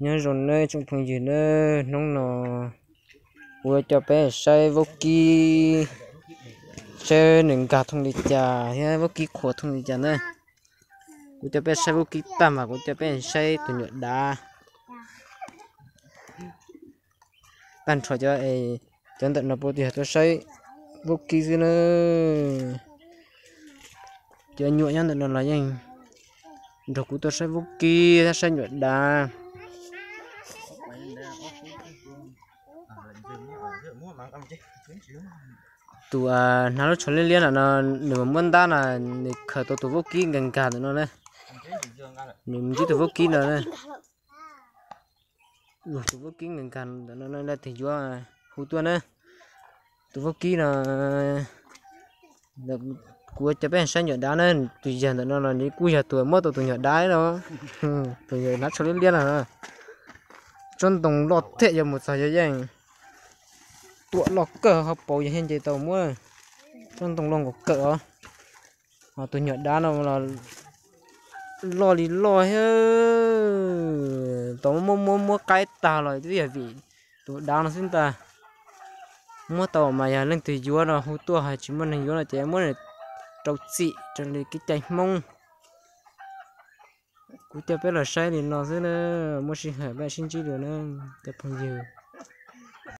Nyob zoo nawb tsoom phooj ywg nawb, hnub no kuv coj peb saib vaub kib, saib nws nkag thooj li cas thiab vaub kib qhuas thooj li cas na. Kuv coj peb saib vaub kib tag mas kuv coj peb saib tus nyuam dav. Tag nrho cov, cov ntawm no puas yog tuaj saib vaub kib xwb na. Cov nyuam nyob ntawm no los yeej nrog kuv tuaj saib vaub kib thiab saib nyuam dav. Tus hnav lub tsho liab liab no, nws muab ntab no, nws khaws tau tus vaub kib nkag nkag ntawm no na. Nws ntsib tus vaub kib no na. Tus vaub kib nkag nkag ntawm no, leej twg yuav hu tuaj na. Tus vaub kib no, kuv coj peb saib nyuam dav na, tus yawg ntawm no los nws kuj yog tus muab tau tus nyuam dav no. Tus yawg hnav tsho liab liab no, tsob ntoo loj thiab yuav mus txog yuav yeej tuam loj kawg, hauv paus yog thiaj nce tau muab. Tsob ntoo loj nkaus kawg os. Ho tus nyuam dav no los loj li loj thiab, tau muab muab muab qaib tag los twb yog vim tus dav no xwb ntag. Muab tau mas yog leej twg yuav no hu tuaj, ho tsis muaj neeg yuav no ces muab rau txim raws li kev cai Hmoob. Kuv coj peb los saib li no xwb na, muaj sij hawm peb sib ntsib dua na cov phooj ywg.